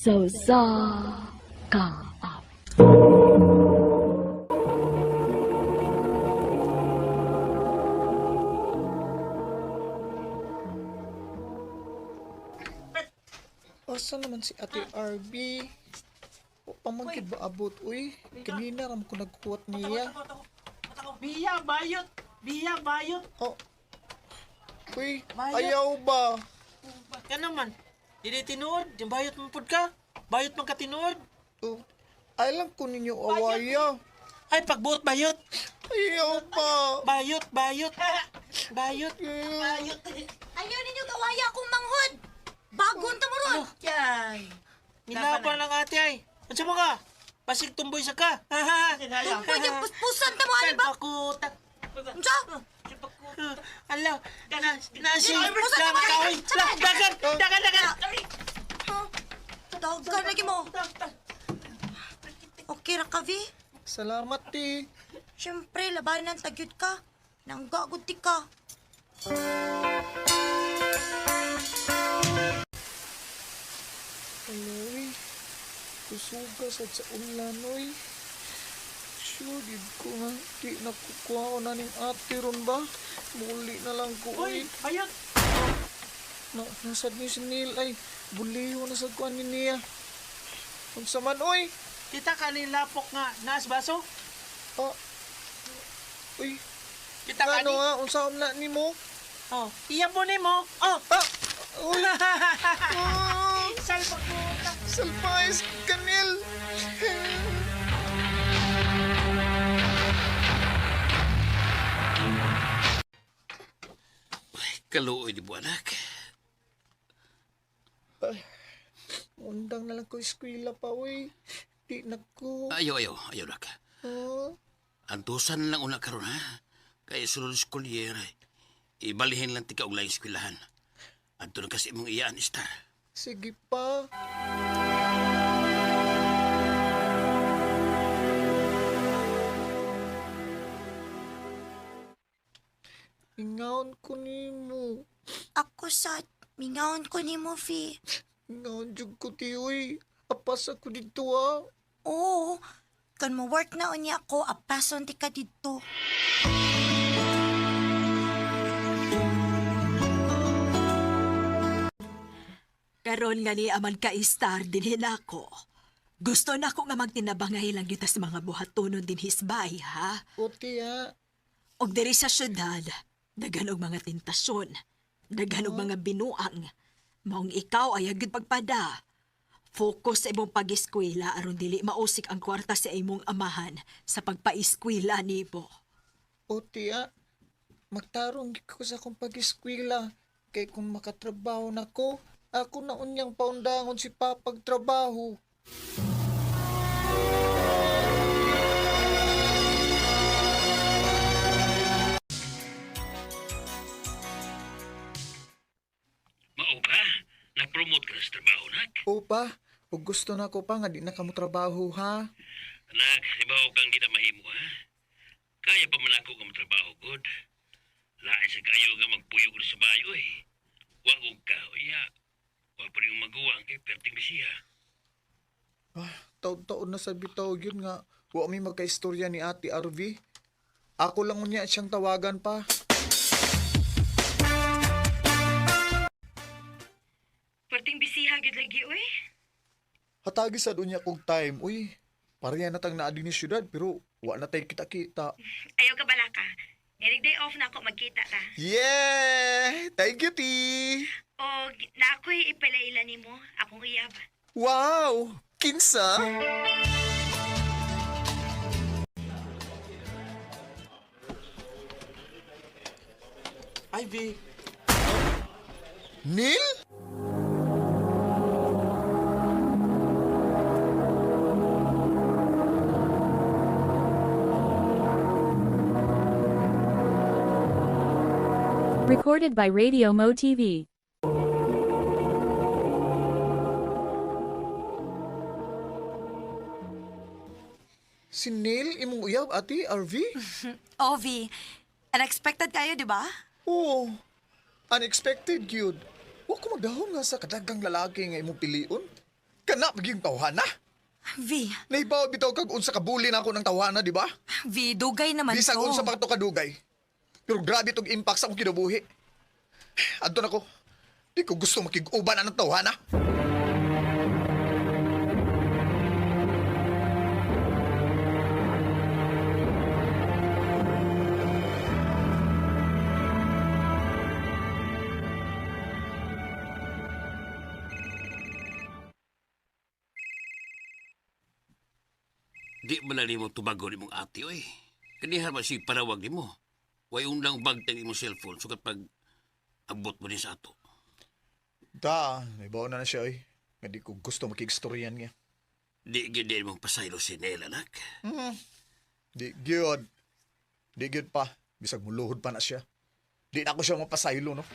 Sa usa ka awit. Asa naman si Ate RB? O pamangkid ba abot? Uy, kanina ram ko nagkuwat niya. Biya, bayot! Biya, bayot! Oh. Uy, Bayot. ayaw ba? Ka naman, dili tinuod, yung bayot man pud ka. Bayot man ka tinuod. Oh, ay lang ko ninyo awaya. Ay, pagbuot bayot. Ayaw ba? Bayot, bayot. Bayot. Bayot. Ayaw ninyo gawaya akong manghod! Bagon ta mo ron! Yan. Nilaban lang ate ay. Unsa mo ka? Basig tumboy sa ka. Tumboy yung puspusan ta mo, ano ba? Salbakuta. Unsa? Ala, na, nasi, Pusan ta mo! kahoy. Dagan, dagan, dagan. Dagan lagi mo. Okay ra ka, V? Salamat, ti. Siyempre, labanan ng tagyod ka. Nanggagod ti ka. Aloy, kusuga sad sa ulan, oy. Sure, gid ko nga. Di nakukuha ko na ning ate ron ba? Muli na lang ko, Uy, uy. bayot. Na, nasad ni si Neil ay. Buliho na sad ko ani niya. Unsa man, oy. Kita ka ni lapok nga naas baso? Ah. Uy, Kita ka ano ni? nga, unsa na nimo? Oh, iya po ni mo. Oh. Ah! Uy! Ah! Salbakuta. Salpais kanil! Kaluoy di mo, anak. Undang na lang ko eskwela pa, uy. Di na ko. Ayaw, ayaw, ayaw, anak. Ah, Antusan lang una karon ha. Kay sulod school year, ibalihin lang tika og laing eskwelahan. Adto na kasi imong iyaan, Star. Sige pa. Ingaon ko nimo. Ako sa mingaon ko ni mo, V. Ingaon jud ko ti, uy. Apas ako dito, ah. Oo, kan mo work na unya ako, apason ti ka dito. Karon nga ni aman ka star dinhi nako. Gusto nako nga magtinabangay lang gyud sa mga buhatonon dinhi sa bahay, ha? Oti, ah. Og diri sa syudad, daghan og mga tentasyon, daghan og mga binuang. Maong ikaw ay gyud pagpada. Focus sa imong pag-eskwela aron dili mausik ang kwarta sa imong amahan sa pagpaeskwela nimo. Oti, ah. Magtarong gid ko sa akong pag-eskwela. Kay kung makatrabaho na ko, ako na unyang paundangon si papag trabaho. Mao ba? Na-promote ka na sa trabaho, nak? Opa, ug gusto na ko pa nga di na kamo trabaho ha. Anak, ibaw kang di na mahimo, ha? Kaya pa man ako nga matrabaho, good. Lain sa kayo nga magpuyog na sa bayo, eh. Wag og ka, iya. Wa pa rin yung maguwang kay perting bisiha. Ah, taon-taon na sa bitaw yun nga. Wa mi magkaistorya ni Ate RV. Ako lang unya siyang tawagan pa. Perting bisiha gyud lagi uy. Hatagi sa unya kog time, uy. Pareha na tang naa dinhi syudad pero wa na tay kita-kita. Ayaw ka bala ka. Nerig day off na ako magkita ta. Yeah! Thank you, T. Og na ako'y ipalaila nimo akong uyab. Wow! Kinsa? Ay, V. Neil? Recorded by Radio Mo TV. Si Neil imong uyab, Ate RV? Ovi, unexpected kayo, di ba? Oo. Unexpected yun. Wa ko magdahom nga sa kadagang lalaki nga imong piliun. Kana maging tawhana? V, Naibaw bitaw kag unsa ka bully na ako ng tawhana, di ba? V, dugay naman Bisag to. unsa pa to kadugay. Pero grabe tong impact sa akong kinabuhi. Adto na ko. Di ko gusto makig-uban anang tawhana. Di man lang nimo tubagon imong ate, oy. Kanihan man siya panawag nimo. Way undang bagtag imong cellphone sukat pag abot mo din sa ato. Ta, naibaw na na siya oy. Nga di ko gusto makigstoryan niya. Di gid din mong pasaylo si Nel, anak. Di gyud. Di gyud pa. Bisag muluhod pa na siya. Di na ako siya mapasaylo, no?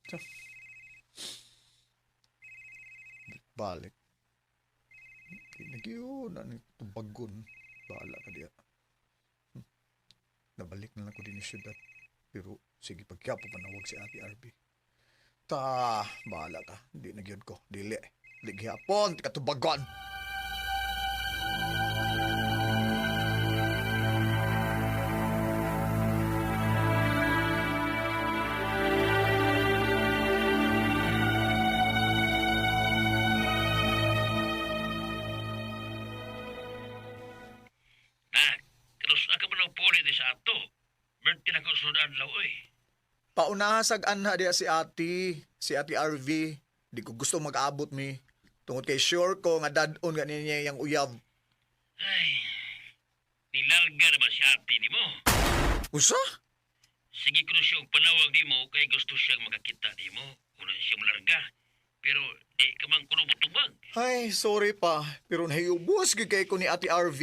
Tiyan. Balik. Di na gyud. Ano tubagon. Bahala ka diya. Nabalik na lang ko din yung syudad. Pero sige, pagkyapo panawag si Ate RB. Ta, bahala ka. Di na gyud ko. Dili. Di gihapon, di katubagon. Nak, kanos ka man ang puli di sa ato. Birthday na ko sunod adlaw, oy. Paunaha sag anha diya si Ate RV. Di ko gusto mag-abot mi. Tungod kay sure ko nga dadon nga niya yang uyab. Ay, nilarga naman si ate nimo. Usa? Sige ko na siya og panawag nimo kay gusto siyang makakita nimo. Una siya malarga. Pero di ka man kuno motubag. Ay, sorry pa. Pero nahiubos gyud kay ko ni Ate RV.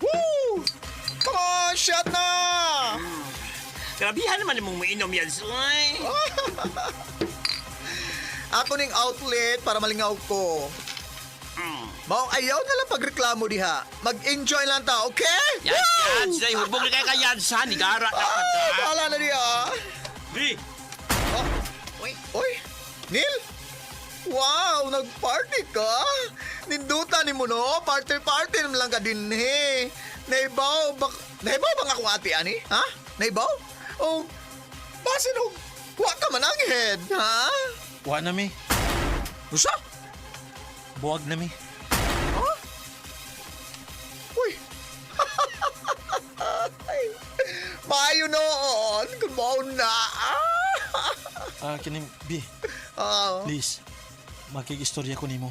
Woo! Come on, shot na! Grabihan naman imong mainom yan, oy. Ako ning outlet para malingaw ko. Maong ayaw na lang pagreklamo diha. Mag-enjoy lang ta, okay? Yan, yan, say, hubog na kay kayan sa nigara na ka. Ah, bahala na diha. Di. Oh. Uy. Oy, Neil! Wow, nagparty ka? Ninduta ni mo no? Party-party naman lang ka din he. Naibaw, bak naibaw ba nga akong ate ani? Ha? Naibaw? Oh, basin og wa ka man ang head, ha? Wa na mi. Usa? Buwag na mi. Uy. Ay, Maayo noon, kung mao na. Ah, kining B, Ah, please. Makikistorya ko nimo.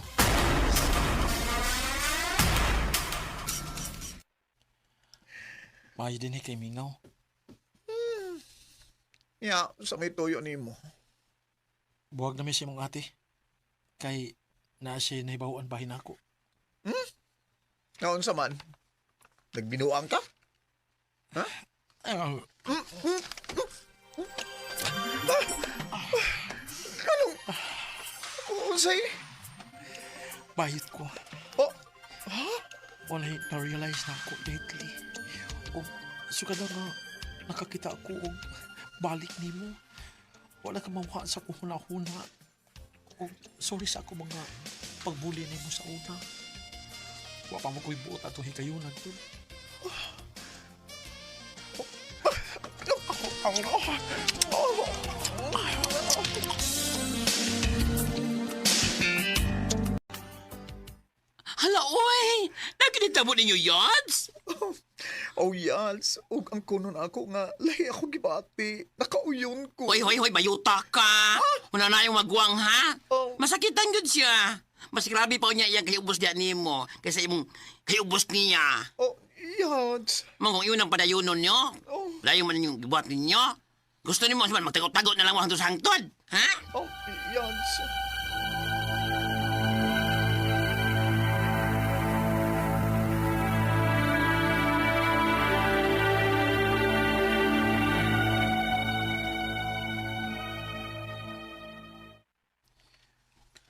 Maayo din eh kay Mingaw. ya, sa may tuyo nimo. Buwag na mi si imong ate. Kay naa siya nahibaw-an bahin ako. Naon sa man? Nagbinuang ka? Ay, Anong? Unsay? bayot ko. Oh, Walay na-realize na ako lately. O, sukad na nga, nakakita ako og balik nimo. Wala ka mawala sa akong huna-huna. O, sorry sa ako mga pagbuli nimo sa una. Wa pa mo ko'y buot atong higayunan ko. Hala, oy! Nakinita mo ninyo, Yods? oh yes. Ug ang kunon ako nga lahi ako gibati. Nakauyon ko. Hoy, hoy, hoy, bayuta ka! Una na yung magwang, ha? Oh. Masakitan yun siya. Mas grabe pa niya iyang kayubos diya nimo kaysa imong kayubos niya. Oh, yes. Mangkong iyon ang padayunon nyo. Oh. Layo man yung gibuhat ninyo. Gusto nimo man magtago-tago na lang mo hangtod sa hangtod, ha? Oh, yes.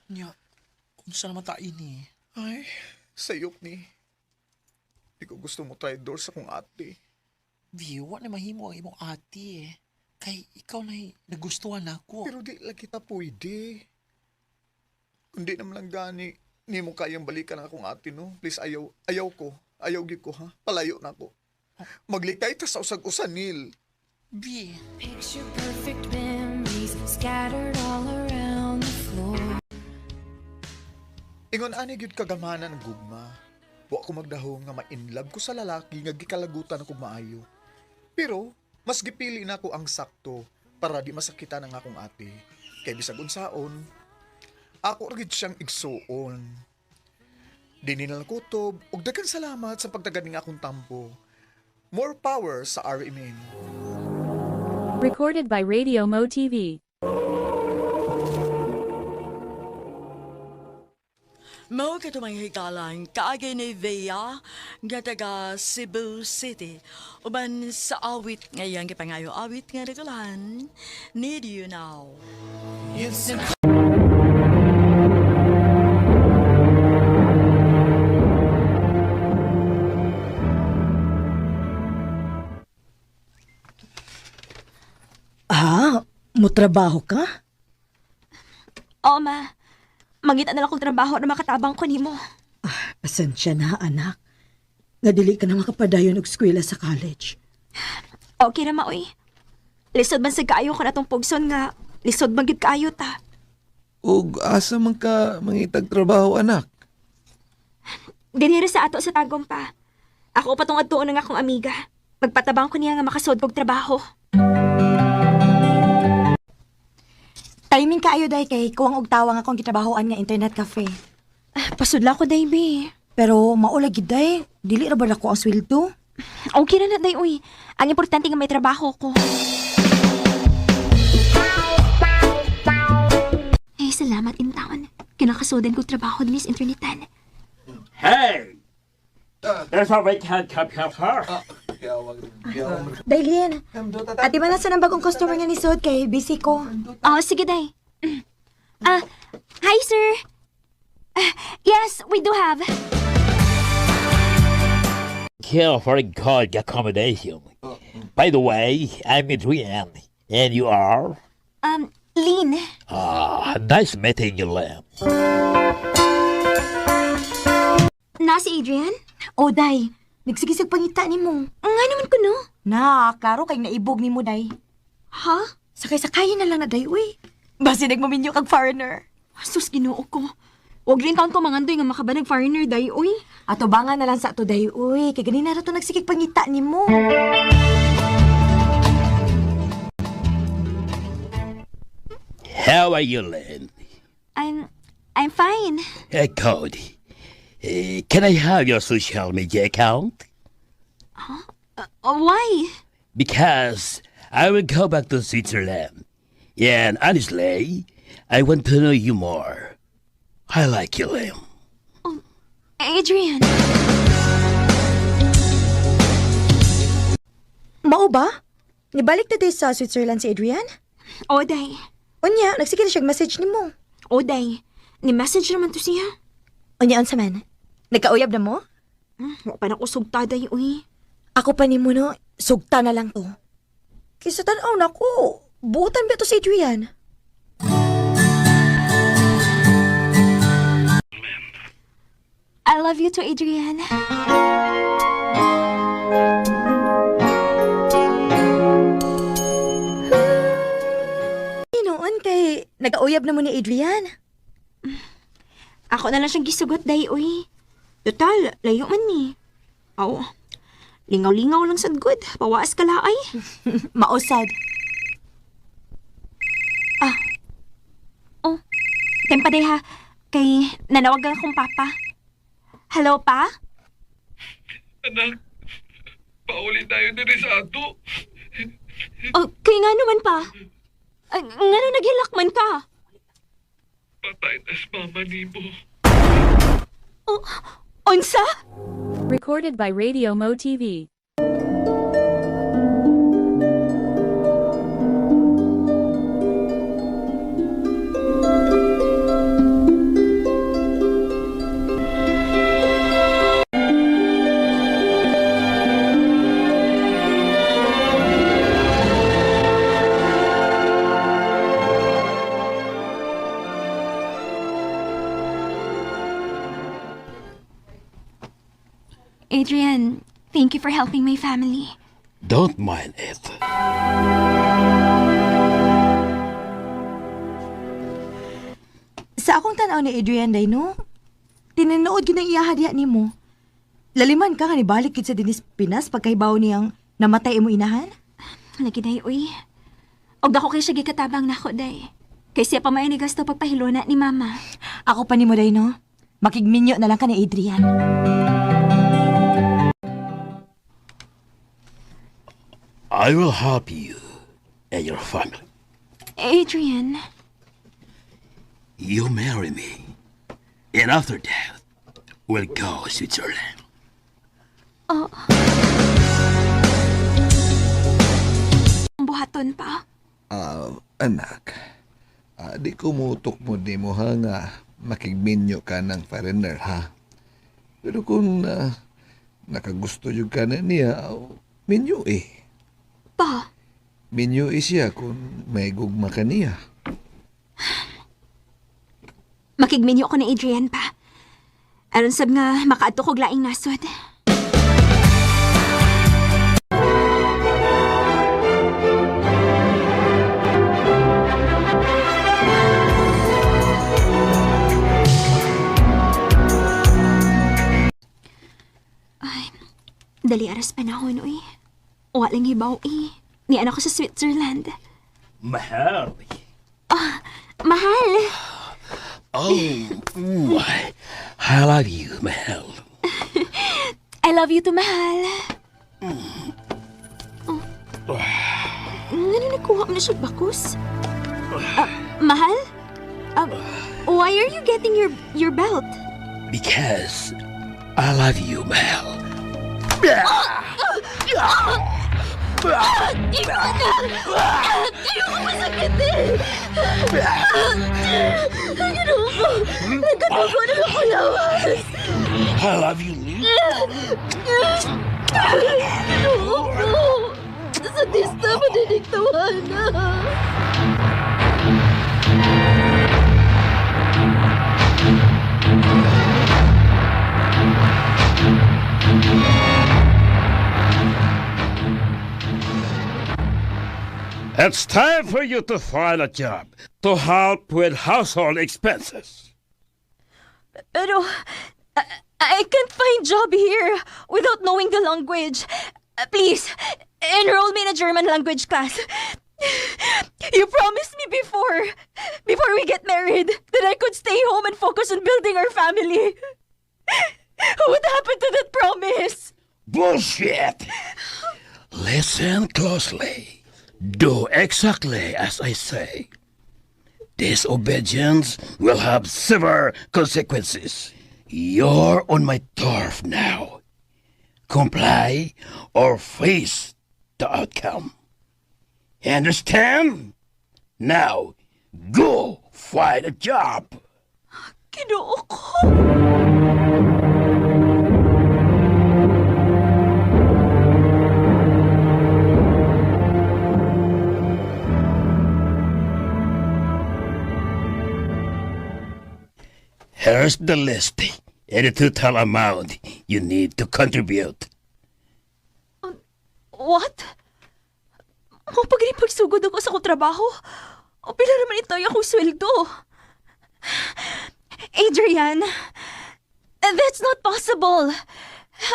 Nya, unsa naman ta ini? Ay, sayop ni. Di ko gusto mo traidor sa kong ate. Bi, wa na mahimo ang imong ate eh. Kay ikaw na nagustuhan nako. Pero di lang kita pwede. Kundi naman lang gani, ni mo kayang balikan ang akong ate, no? Please, ayaw, ayaw ko. Ayaw gyud ko, ha? Palayo na ako. Maglikay ta sa usag-usan, Neil. Bi, Picture perfect memories scattered all around the floor. Ingon ani gyud kagamanan ang gugma. Wa ko magdahom nga ma-inlove ko sa lalaki nga gikalagutan ako maayo. Pero mas gipili nako ang sakto para di masakitan ang akong ate. Kay bisag unsaon, ako ra gyud siyang igsuon. Dini na lang kutob ug daghan salamat sa pagtagad ning akong tampo. More power sa RMN. Recorded by Radio Mo TV. Mao kato mga higalan, kaagay ni Vea, nga taga Cebu City. Uban sa awit ngayang gipangayo awit nga nagulahan, Need You Now. Ah, mutrabaho ka? Oo, ma. Mangita na lang kong trabaho na makatabang ko nimo. Ah, pasensya na, anak. Nga dili ka na makapadayon og eskwela sa college. Okay ra ma, oy. Lisod man sa kaayo ko na tong pugson nga. Lisod man gid kaayo ta. Ug asa man ka mangitag trabaho anak? Dinhiri sa ato sa Tagum pa. Ako pa tong adtuon ng akong amiga. Magpatabang ko niya nga makasod kog trabaho. Timing kaayo day kay kuwang og tawang akong gitrabahoan nga internet cafe. Ah, pasudla ko, day, be. Pero maula gid day, dili ra ba nako ang sweldo? Okay ra na, day, uy. Ang importante nga may trabaho ko. Eh, salamat in town. Kinakasudan kong trabaho din sa internetan. Hey! There's a right hand cup of her. Dailin, ate man sa nang bagong customer nga ni Sod kay busy ko. Oh, sige, day. Ah, hi, sir. Ah, yes, we do have. Care for a good accommodation. By the way, I'm Adrian, and you are? Lynn. Ah, nice meeting you, Lamb. Na si Adrian? Oh, day, nagsigisig pangita nimo. Nga naman ko, no? Na, klaro kay naibog nimo day. Ha? Sakay-sakayin na lang na day, uy. Basi nagmaminyo kag foreigner. Sus, ginoo ko. Huwag rin taon ko mangandoy nga makabanag foreigner, day, uy. Ato bangan na lang sa ato day, uy. Kay ganina ra to nagsigig pangita nimo. How are you, Lynn? I'm fine. Cody, can I have your social media account? Oh, why? Because I will go back to Switzerland. And honestly, I want to know you more. I like you, Lim. Adrian. Mao ba? Nibalik na day sa Switzerland si Adrian? Oh, day. Unya, nagsige na siya message nimo. Oh, day. Ni-message naman to siya. Unya unsa man? Nagkauyab na mo? Wa pa na kusog ta, day, uy. Ako pa nimo no, sugta na lang to. Kaysa tan-aw nako, buotan ba to si Adrian? I love you too, Adrian. Noon kay nagkauyab na mo ni Adrian. Ako na lang siyang gisugot, day, uy. Total, layo man ni. Aw, lingaw-lingaw lang sad good. Pawaas ka laay. Mausad. Oh, tempa day ha. Kay nanawagan akong papa. Hello, pa? Anak, pauli tayo diri sa ato. Oh, kay nga naman pa. Ay, nga nung naghilak man ka. Patay tas mama nimo. Oh, unsa? Recorded by Radio Mo TV. Adrian, thank you for helping my family. Don't mind it. Sa akong tanaw ni Adrian day no, tinuod gyud ang iyaha diha nimo. Laliman ka nga nibalik gyud sa dinis Pinas pagkahibaw niyang namatay imo inahan. Lagi day, uy. Og dako kay siya gikatabang nako day. Kay siya pa may ni gasto pagpahilona ni mama. Ako pa nimo day no. Makigminyo na lang ka ni Adrian. I will help you and your family. Adrian, You marry me. And after that, we'll go Switzerland. Oh. Buhaton pa. Ah, anak, di ko mutok mo di mo ha nga makigminyo ka ng foreigner ha. Pero kung nakagusto yung ka na niya, aw, minyo eh. Pa, Minyo eh siya kung may gugma ka niya. makigminyo ko ni Adrian pa. Aron sab nga makaadto kog laing nasod. Ay, dali aras panahon, uy. Walang hibaw, eh. Ni anak ko sa Switzerland. Mahal. Ah, mahal! Oh, I love you, Mahal. I love you too, mahal. Oh. Ngano nakuha mo na siya bakos? Ah, mahal? Ah, why are you getting your belt? Because I love you, Mahal. Ayoko masakit eh! Ginoo ko! Nagkatugo na ako lawas! I love you, Lou. Ginoo ko! Sadista, madinig na! It's time for you to find a job to help with household expenses. Pero, I can't find job here without knowing the language. Please, enroll me in a German language class. You promised me before we get married, that I could stay home and focus on building our family. What happened to that promise? Bullshit! Listen closely. Do exactly as I say. Disobedience will have severe consequences. You're on my turf now. Comply or face the outcome. Understand? Now, go find a job. Ginoo ko. Here's the list and the total amount you need to contribute. What? Kung pag pagsugod ako sa akong trabaho, o pila naman ito yung akong sweldo. Adrian, that's not possible.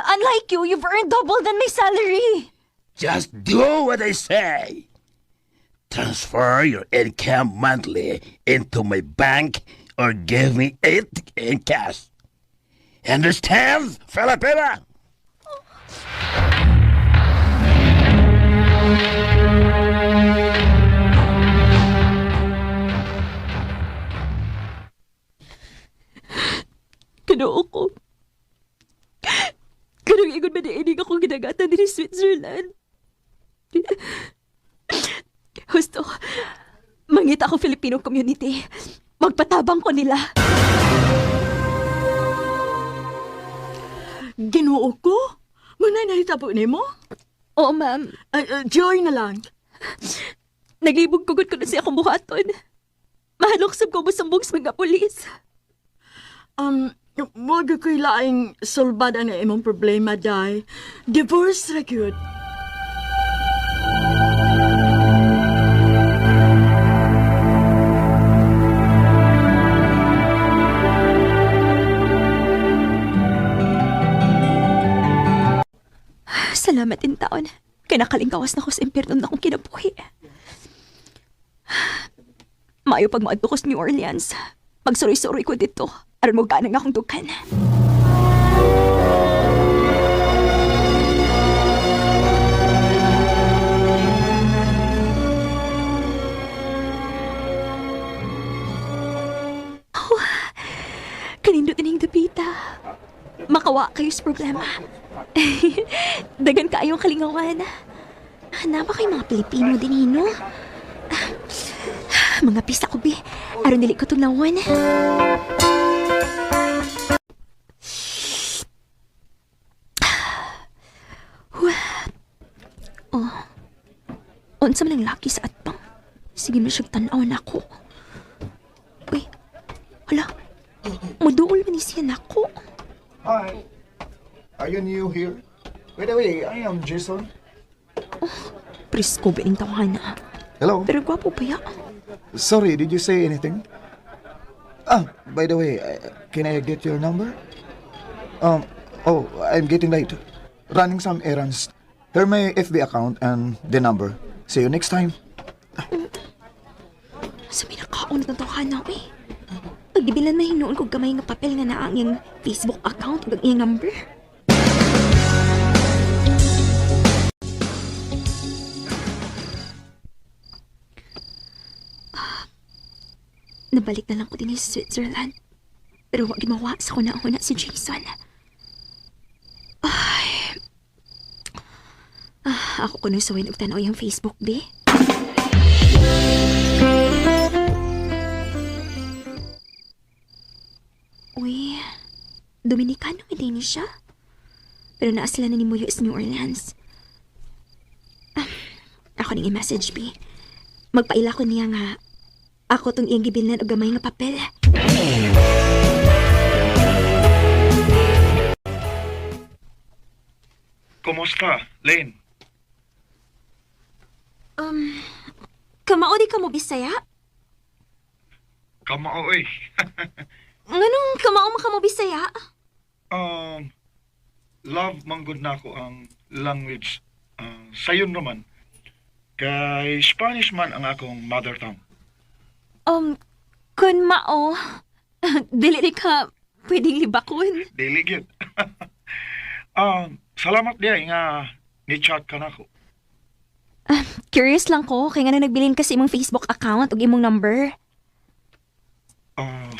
Unlike you, you've earned double than my salary. Just do what I say. Transfer your income monthly into my bank or give me it in cash. Understand, Filipina? Kinoo ko. Kanang ingon man niining akong gidagatan dinhi Switzerland. Husto, mangita ako Filipino community. Magpatabang ko nila. Ginoo ko? Munay nahitabo nimo? Oo, ma'am. Ay, joy na lang. Naglibog kugod ko na siya akong buhaton. Mahalok sab ko busambong sa mga pulis. Wag ko'y laing sulbad ang imong problema, day. Divorce ra gyud. Salamat in taon. Kay nakalingkawas na ko sa impyerno na akong kinabuhi. Maayo pag maadto ko sa New Orleans. Magsuroy-suroy ko dito. Aron mo ganang akong dukan. Oh, kanindot ining dapita. Makawa kayo sa problema. Dagan kaayong kalingawan. Hanapa kay mga Pilipino din hino. Mga pisa ko, bi. Aron dili ko tugnawan. Oh. Unsa man ang laki sa atbang. Sige na siyang tanaw na ako. Uy, hala. Muduol man ni siya nako. Hi. Are you new here? By the way, I am Jason. Presko ba ning tawhana? Hello. Pero gwapo pa ya. Sorry, did you say anything? Ah, by the way, can I get your number? Oh, I'm getting late. Running some errands. Here my FB account and the number. See you next time. Sa minakaon na tawhana, uy. Pagdibilan man hinuon ko gamay nga papel nga naa ang iyang Facebook account ug ang iyang number. Ah, nabalik na lang ko din sa Switzerland. Pero wag gimawa sa kuna-una si Jason. Ay. Ah, ako kuno suwayin og tan-aw iyang Facebook, be. Uy, Dominicano hindi ni siya. Pero naa sila na ni Muyo sa New Orleans. Ah, ako ning i-message, B. Magpaila ko niya nga ako tong iyang gibilnan og gamay nga papel. Kumusta, Lane? Um, kamao di ka mo Bisaya? Kamao eh. Nganong kamao man ka mo Bisaya? Um, love manggod na ako ang language. Sayon naman. Kay Spanish man ang akong mother tongue. Kun mao, dili di ka pwedeng libakon. Dili gyud. Salamat diay nga ni-chat ka nako. Curious lang ko, kay nga nagbilin kasi imong Facebook account ug imong number. Uh,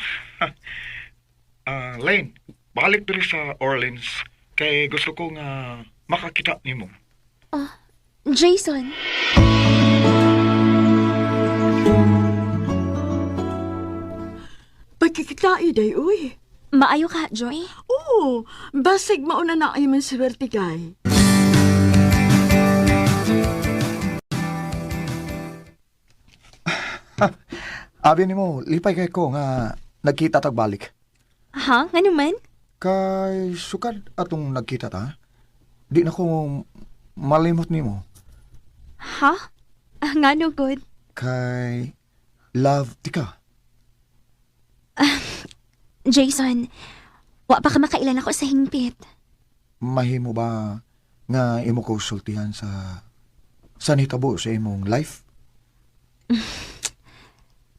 Lane, balik diri sa Orleans kay gusto ko nga makakita nimo. Oh, Jason. Pagkikita day, uy. Maayo ka, Joy? Oo, basig mauna na ay man swerte kay. Abi nimo, lipay kay ko nga nagkita tag balik. Ha? Nga naman? Kay sukad atong nagkita ta, di na ko malimot nimo. Ha? Ah, nga no, good. Kay love ti ka. Jason, wa pa ka makailan ako sa hingpit. Mahimo ba nga imo ko sultihan sa nitabo sa imong life?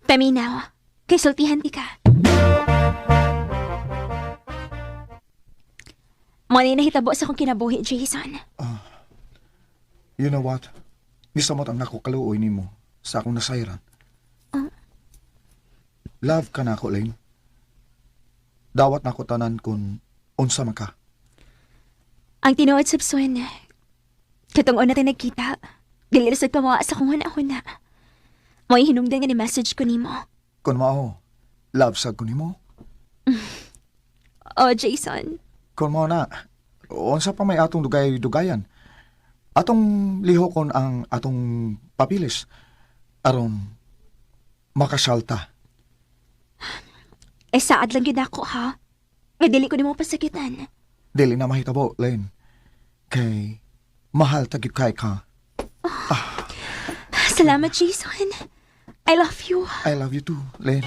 Paminaw, kay sultihan di ka. Mo na nahitabo sa akong kinabuhi, Jason. You know what? Nisamot ang nako kaluoy nimo sa akong nasayran. Love ka na ako, Lane. Dawat na ako tanan kung unsa man ka. Ang tinuod Subson, katong una tayo nagkita, dili ra sad pamawa sa akong huna-huna. Mo'y hinungdan nga ni message ko nimo. Kung mao, love sa ko nimo. Oh, Jason. Kung mao na, unsa pa may atong dugay-dugayan. Atong lihokon ang atong papilis aron makasalta. Eh, saad lang yun ako, ha? Nga dili ko nimo pasakitan. Dili na mahitabo, Lynn. Kay mahal ta gyud kay ka. Salamat, Jason. I love you. I love you too, Lynn.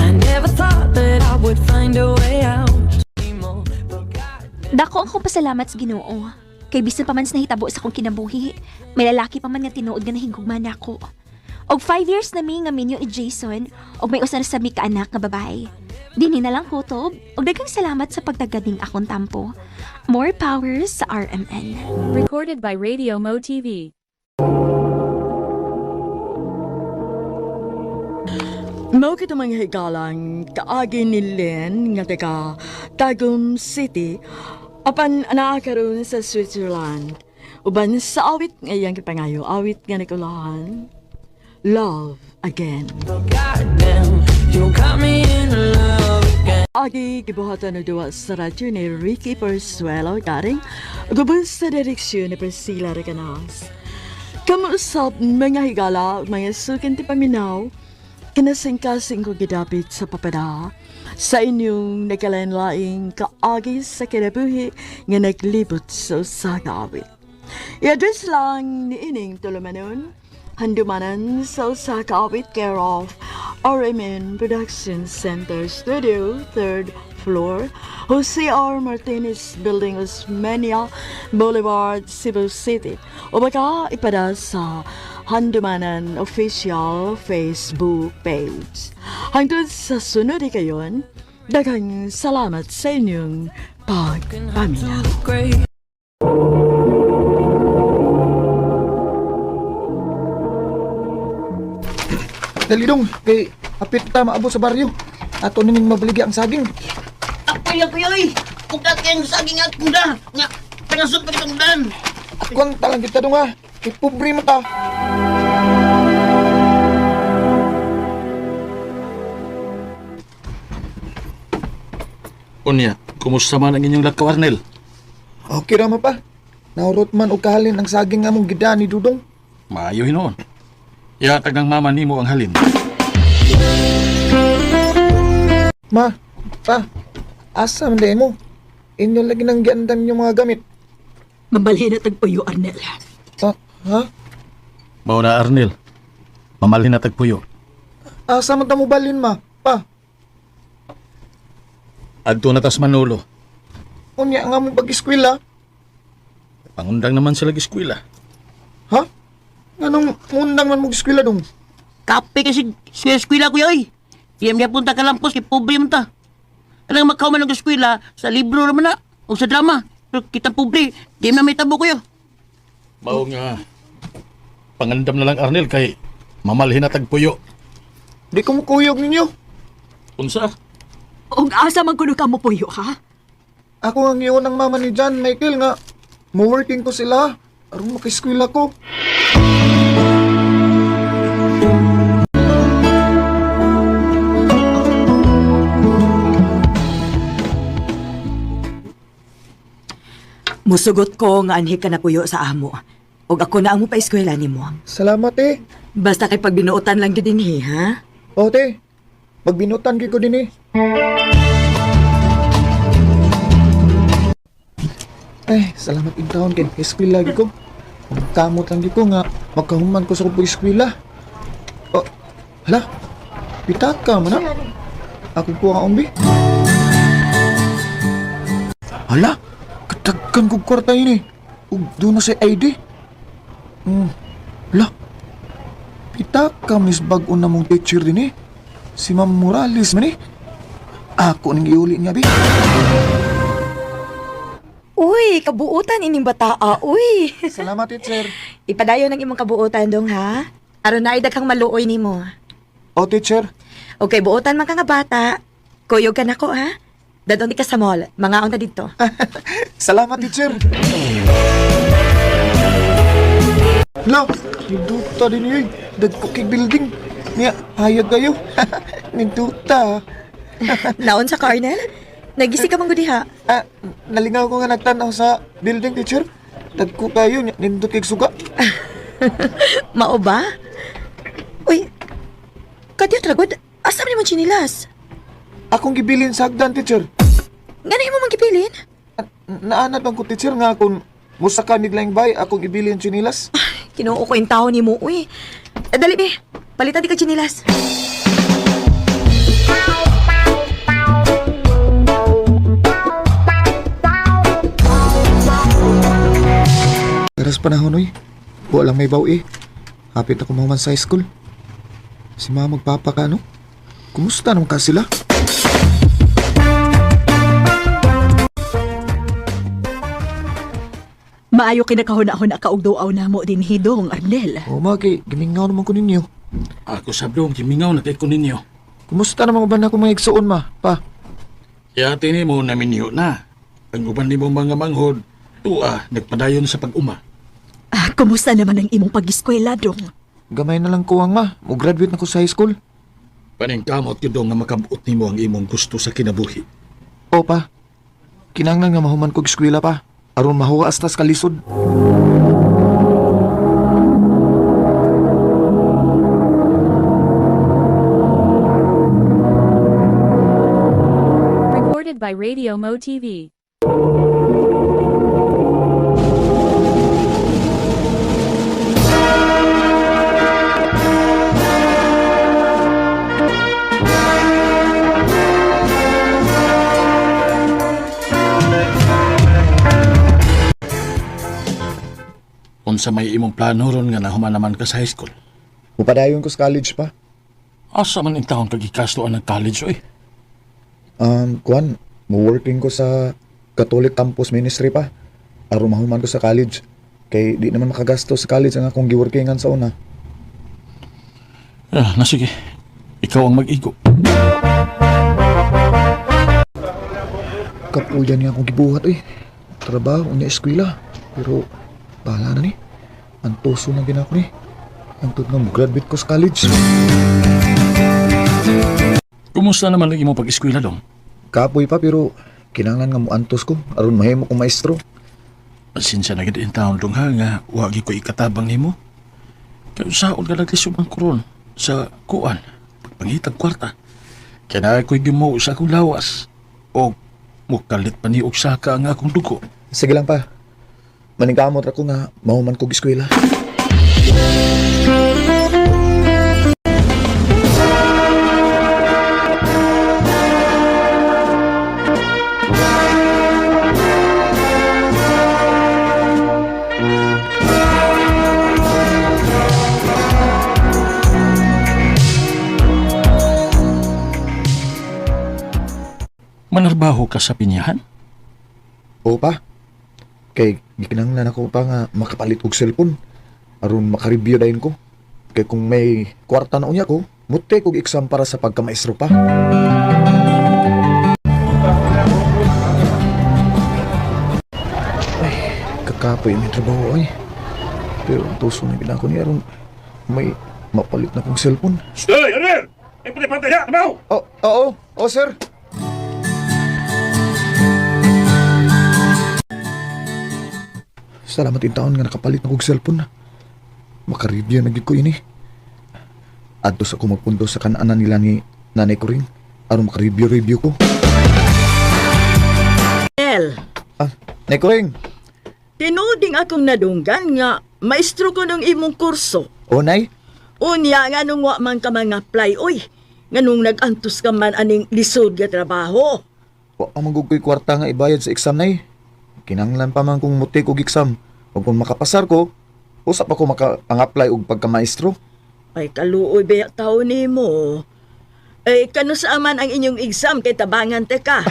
I never thought that I would find a way out. Dako ang akong pasalamat sa Ginoo. Kay bisan pa man sa nahitabo sa akong kinabuhi, may lalaki pa man nga tinuod nga nahigugma nako. Og 5 years na mi nga minyo ni Jason, og may usa na sa mi ka anak nga babae. Dinhi na lang kutob, og daghang salamat sa pagtagad ning akong tampo. More powers sa RMN. Recorded by Radio Mo TV. Mao kita mga higalang kaagi ni Lynn nga taga Tagum City apan anaa karon sa Switzerland. Uban sa awit nga iyang gipangayo, awit nga nakulahan, Love Again. Goddamn, you got me in love again. Agi gibuhatan og duwa sa radyo ni Ricky Persuelo Garing, gubos sa direksyon ni Priscilla Recanas. Kamuusap mga higala, mga sukin ti paminaw, kinasingkasing ko gidapit sa papada sa inyong nagkalain-laing kaagi sa kinabuhi nga naglibot sa usa ka awit. I-address lang ni ining tulumanon, handumanan sa usa ka awit, care of RMN Production Center Studio, 3rd floor, Jose R. Martinez Building, Osmeña Boulevard, Cebu City. O baka ipada sa Handumanan official Facebook page. Hangtod sa sunod kayon, daghang salamat sa inyong pagpaminaw. Great. Dali dong, kay apit ta maabot sa baryo. Ato nining mabaligi ang saging. Apoy, apoy, oy! Ugat kayong saging at kuda! Nga, tangasod pa kitong dan! Akon talang kita dong ha. Kay pobre man ta. Unya, kumusta man ang inyong lakaw, Arnel? Okay ra man pa. Naurot man og kahalin ang saging nga mong gida ni Dudong. Maayo hinuon. Ihatag ng mama nimo ang halin. Ma, pa, asa man diay mo? Inyo lagi nang giandam yung mga gamit. Mabalhin na tagpuyo, Arnel. Ah, ha? Mao na, Arnel. Mamalhin na tagpuyo. Asa man ta mo balhin, ma? Pa, Adto na tas Manolo. unya nga mo pag-eskwela. Pangundang naman sila eskwela. Ha? Nganong undang man mo eskwela dong? Kape kasi sa eskwela kuya, oy! Di niya punta ka lampos, kay pobre man ta. Kanang makaw man ang eskwela, sa libro naman na, o sa drama. Pero kitang pobre, di na may tabo kuya. Mao nga pangandam na lang, Arnel, kay mamalhin na tagpuyo. Di ko mukuyog ninyo. Unsa? Og asa man kuno ka mo puyo, ha? Ako ang iyon ng mama ni John Michael nga mo-working ko sila aron maka-eskwela ko. Musugot ko nga anhi ka na puyo sa amo. Og ako na ang mo pa-eskwela nimo. Salamat eh. Basta kay pagbinuotan lang gyud dinhi, ha? O te, magbinutan gyud ko din eh. Eh, salamat in taon kay eskwela gyud ko. Kamot lang gyud ko nga magkahuman ko sa akong eskwela. Oh, hala. Pitaka man na. Ako po ang umbi. Hala, katagkan kog kwarta yun eh. Ug doon na sa ID. Hala. Pitaka miss bag-o na mong teacher din eh. Si Ma'am Morales man eh. Ako ning iuli niya, bi. Uy, kabuutan ining bataa, uy. Salamat, teacher. Ipadayon ang imong kabuutan dong ha. Aron naay daghang maluoy nimo. O, teacher. Okay, buotan man ka nga bata. Kuyog ka nako ha. Dadon di ka sa mall. Mangaon ta didto. Salamat, teacher. Lo, ninduta din yun. Dagko kay building. Niya, hayag kayo. Ninduta. Naon sa Arnel? Nagisi ka man gud diha. Ah, nalingaw ko nga nagtanaw sa building, teacher. Dagko kayo, niya, nindot kay suga. Mao ba? Uy, kadiyot ra gud. Asa man imong tsinilas? Akong gibilin sa hagdan, teacher. Ngano imo man gipilin? Naanad bang ko, teacher, nga kung musaka miglaing bay, akong ibili ang chinilas. Kinuo ko yung tao ni mo, uy. Eh, dali, be. Palitan di ka chinilas. Karas panahon, uy. Wala lang may baw, eh. Hapit ako mahuman sa high school. Si mama magpapa ka, no? Kumusta naman ka sila? Maayo kinakahuna-huna ka og duaw namo din hidong, Arnel. O, ma, kay gimingaw naman ko ninyo. Ako sabdong, gimingaw na kay ko ninyo. Kumusta naman uban ako mga igsuon, ma? Pa, Yati ni mo naminyo na. Ang uban nimo mga manghod, tuwa, nagpadayon sa pag-uma. Ah, kumusta naman ang imong pag-eskwela, dong? Gamay na lang kuwang, ma. Mo-graduate na ko sa high school. Paningkamot gyud nga makabuot nimo ang imong gusto sa kinabuhi. O, pa. Kinanglan nga mahuman kog eskwela, pa. Aron mahuwa astas kalisod. Recorded by Radio Mo TV. Unsa may imong plano ron nga nahuman naman ka sa high school? Mupadayon ko sa college, pa. Asa man in taon kag ikastoan ng college oy? Kuan, mo-working ko sa Catholic Campus Ministry pa. Aron mahuman ko sa college. Kay di naman makagasto sa college ang akong giworkingan sa una. Ah, na sige. Ikaw ang mag-igo. Kapuyan niya akong gibuhat eh. Trabaho unya eskwela. Pero bahala na ni. Antoso na gina ko ni. Ang nga mo-graduate ko sa college. Kumusta naman ang imong pag-eskwela dong? Kapoy pa pero kinahanglan nga moantos ko aron mahimo kong maestro. Pasensya na gid in taon dong ha nga wa gyud ko ikatabang nimo. Kay usaon ka naglisod ang koron sa kuan pagpangitag kwarta. Kaya na ako'y gimuo sa akong lawas o mukalit pa ni og saka ang akong dugo. Sige lang pa. Maningkamot ra ko nga mahuman kog eskwela. Manarbaho ka sa pinyahan? Oo pa. Kay gikinahanglan ako pa nga makapalit og cellphone aron makareview dayon ko. Kay kung may kwarta na unya ko, muti kog exam para sa pagkamaestro pa. Ay, kakapoy may trabaho ay. Pero ang tuso na gid ako ni aron may mapalit na kong cellphone. Stoy, Arnel! Ay, pantay ha! Trabaho! Oh, oo, oh, sir. Salamat in taon nga nakapalit na kog cellphone na. Makareview na gid ko ini. Adto sa ako magpundo sa kananan nila ni nanay ko rin. Aron makareview-review ko. El, Ah, Nay ko rin. tinuding akong nadunggan nga maestro ko ng imong kurso. O, nay. Unya nga nung wa man ka mga apply oy. Nga nung nag-antos ka man aning lisod nga trabaho. Wa pa man gud ko'y kwarta nga ibayad sa exam, nay. Kinanglan pa man kung mutik og exam. O kung makapasar ko, usap ako maka-apply og pagkamaestro. Ay kaluoy ba tao nimo. Ay kano sa man ang inyong exam kay tabangan te ka.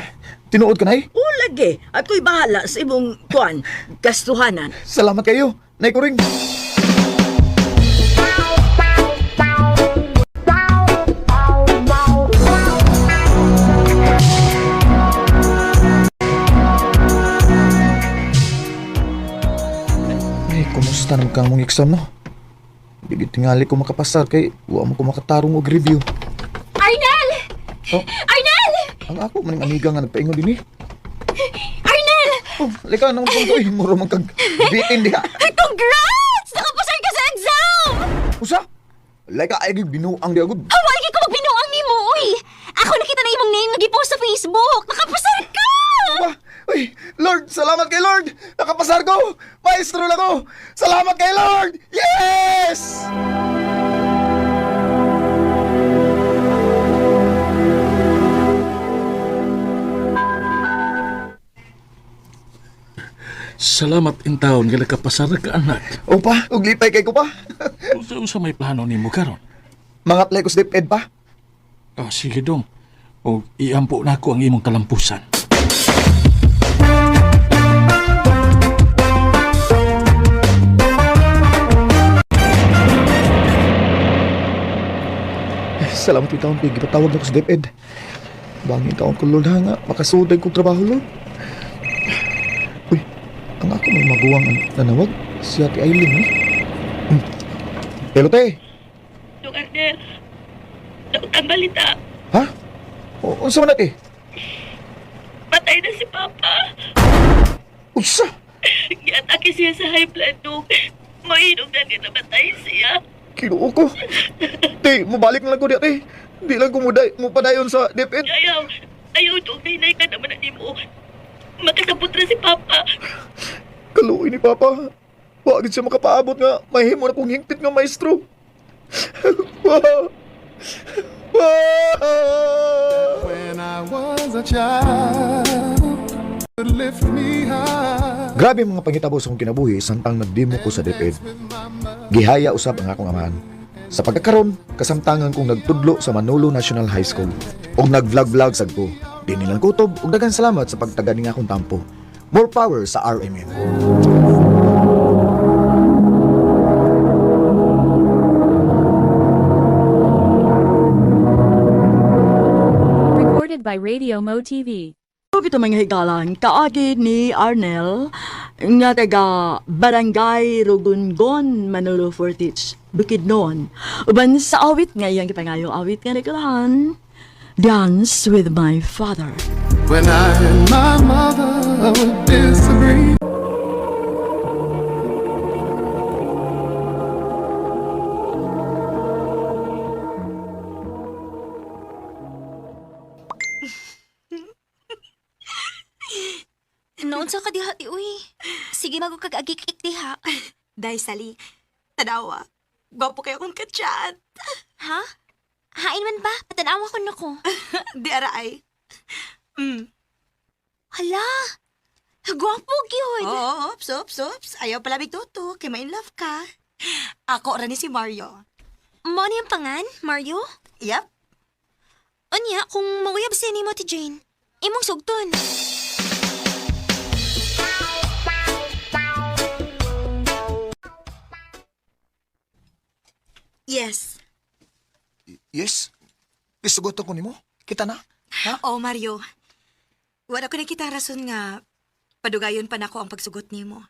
Tinuod ka, nay. O lagi, ako'y bahala sa imong kuan, gastuhanan. Salamat kayo, Nay Kuring. Ay, kumusta naman kang mong exam, no? Di gid tingali ko makapasar kay wa mo ko makatarong og review. Arnel! Oh, Arnel! ang ako maning amiga nga nagpaingon dinhi. Arnel! Oh, lika nang ko eh, muro man kag bitin diha. Congrats! Nakapasar ka sa exam! Usa? Lika ay gid binuang di agud. Hawagi ko magbinuang ni mo, uy! Ako nakita na imong name nga gipost sa Facebook! Nakapasar ka! Uy, Lord, salamat kay Lord! Nakapasar ko! Maestro na ko! Salamat kay Lord! Yes! Salamat in taon nga nakapasar ka anak. Opa, ug lipay kay ko pa. Unsa may plano nimo karon? Mga apply ko sa DepEd pa. Oh, sige dong. O iampo na ako ang imong kalampusan. Salamat yung taon, Pig. Ipatawag na ko sa DepEd. Bangin taon ko, Lord, ha nga. Makasuday kong trabaho, Lord. Uy, ang ako may maguwang ang nanawag. Si Ate Aileen, eh. Hello, te. Dong Arnel, daot ang balita. Ha? O, unsa man na, te? Patay na si Papa. Unsa? Giatake siya sa high blood, Dong. Mainog na nga namatay siya. Kinuo ko. Te, mabalik na lang ko diya, te. Di lang ko muday, mupadayon sa DepEd. Ayaw, ayaw, Dong. Nahinay ka naman na nimo. Makasabot na si Papa. Kaluoy ni Papa. Wa gid siya makapaabot nga mahimo na kong hingpit nga maestro. Wa. Wa. When I was a child, would lift me high. Grabe ang mga pangitabo sa akong kinabuhi samtang nagdemo ko sa DepEd. Gihaya usab ang akong amahan. Sa pagkakaron, kasamtangan kong nagtudlo sa Manolo National High School ug nag-vlog-vlog sad ko. Di nilang kutob ug daghang salamat sa pagtaga ning akong tampo. More power sa RMN. Recorded by Radio Mo TV. Ug ito mga higalan, kaagi ni Arnel nga taga Barangay Rugungon, Manolo Fortich, Bukidnon. Uban sa awit nga iyang gipangayo awit nga nagulahan, Dance with My Father. When I and my mother would disagree. Noon sa kadiha ti uy. Sige mago kag agik-ik diha. Day, Sally. Tanawa. Gwapo kayo kong kachat. Ha? Hain man ba? Patanawa ko nako. Di araay. Hala! Gwapo gyud. Oh, oops, oops, oops. Ayaw pala bigtuto. Kay ma-in love ka. Ako ra ni si Mario. Mo ni ang pangan, Mario? Yep. Unya, kung mauyab siya nimo ti Jane, imong sugton. Yes. Yes. Isugot ko nimo. Kita na. Ha? Oh, Mario. Wala ko nakita ang rason nga padugayon pa nako ang pagsugot nimo.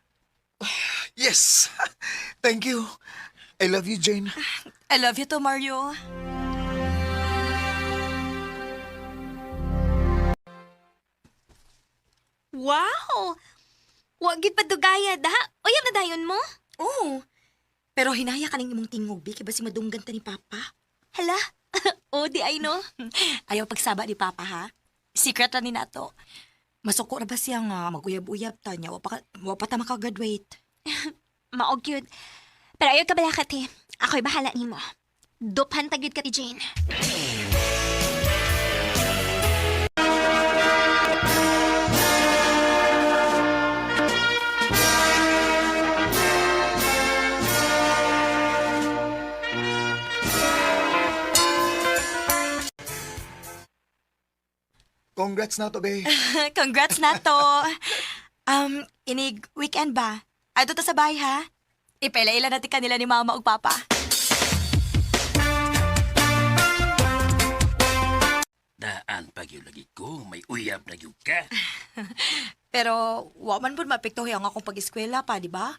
Yes. Thank you. I love you, Jane. I love you too, Mario. Wow! Wa gid padugaya da. Uyab na dayon mo? Oo. Pero hinaya ka ng imong tingog, Bi, kay basi madunggan ta ni Papa. Hala. O di ay no. Ayaw pagsaba ni Papa, ha? Secret ra ni nato. Masuko ra ba siya nga maguyab-uyab ta niya? Wa pa ta makagraduate. Mao gyud. Pero ayaw ka balakat eh. Ako'y bahala nimo. Duphan ta gyud ka ti Jane. Congrats na to, be. Congrats nato. Inig weekend ba? Adto ta sa bahay, ha? Ipaila-ila natin kanila ni Mama ug Papa. Daan pag yun lagi ko, may uyab na yun ka. Pero wa man pud maapektuhi ang akong pag-eskwela pa, di ba?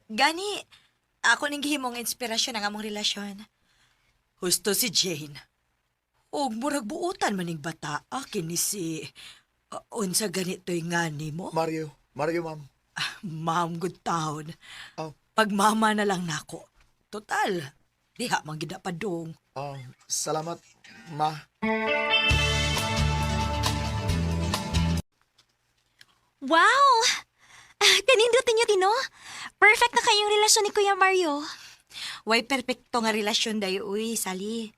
Gani, ako ning gihimong inspirasyon ang among relasyon. Husto si Jane. Og murag buutan maning bata kini si unsa ganito'y nga nimo? Mario. Mario, ma'am. Ma'am, good town. Oh. Pagmama na lang nako. Total, diha man gid na padung. Oh, salamat, ma. Wow! Ah, kanindot ninyo, Tino. Perfect na kayong relasyon ni Kuya Mario. Way perpekto nga relasyon dayo, uy, Sally.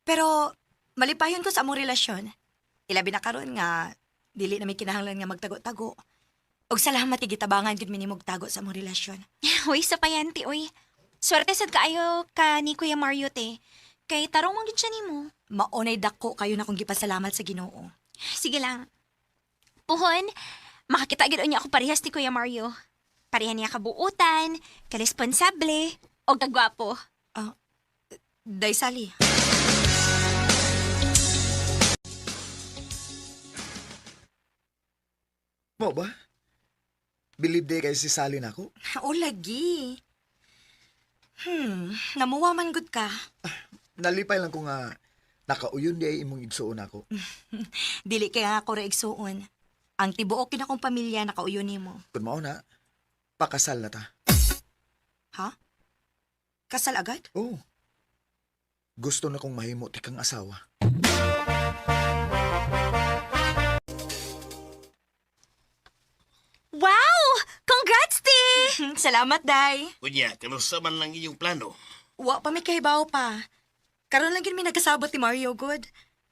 Pero malipayon ko sa among relasyon. Ilabi na karon nga dili na may kinahanglan nga magtago-tago. Og salamat gitabangan gid mi nimog tago sa among relasyon. Uy, sa payanti, uy. Swerte sad kaayo ka ni Kuya Mario, te. Kay tarong man gid siya nimo. Maunay dako kayo na kong gipasalamat sa Ginoo. Sige lang. Puhon, makakita gid unya ako parehas ni Kuya Mario. Pareha niya kabuutan, karesponsable, o kagwapo. Ah, Day Sally. Mo ba? Believe day kay si Sally na ako? O lagi. Namuwa man gud ka. Nalipay lang ko nga nakauyon di ay imong igsuon ako. Dili kay nga ako ra igsuon. Ang tibuok kina akong pamilya nakauyon nimo. Kun mao na, pakasal na ta. Ha? Kasal agad? Oo. Gusto na kong mahimo ti kang asawa. Wow! Congrats, te! Salamat, Day. Unya, kanusa man lang inyong plano. Wa pa mi kahibaw pa. Karon lang gyud mi nagkasabot ni Mario good.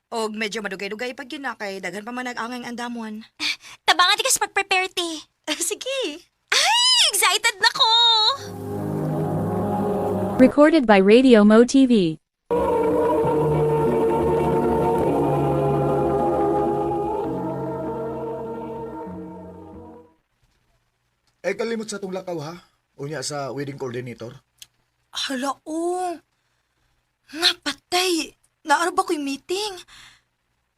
Og medyo madugay-dugay pag yun na kay daghan pa man nag-angay ang andamon. Tabangan ti ka sa pag-prepare, te. Sige. Ay, excited na ko! Recorded by Radio Mo TV. Eh kalimot sa tong lakaw ha. Unya sa wedding coordinator. Hala, oh. Napatay. Naano ba ko'y meeting?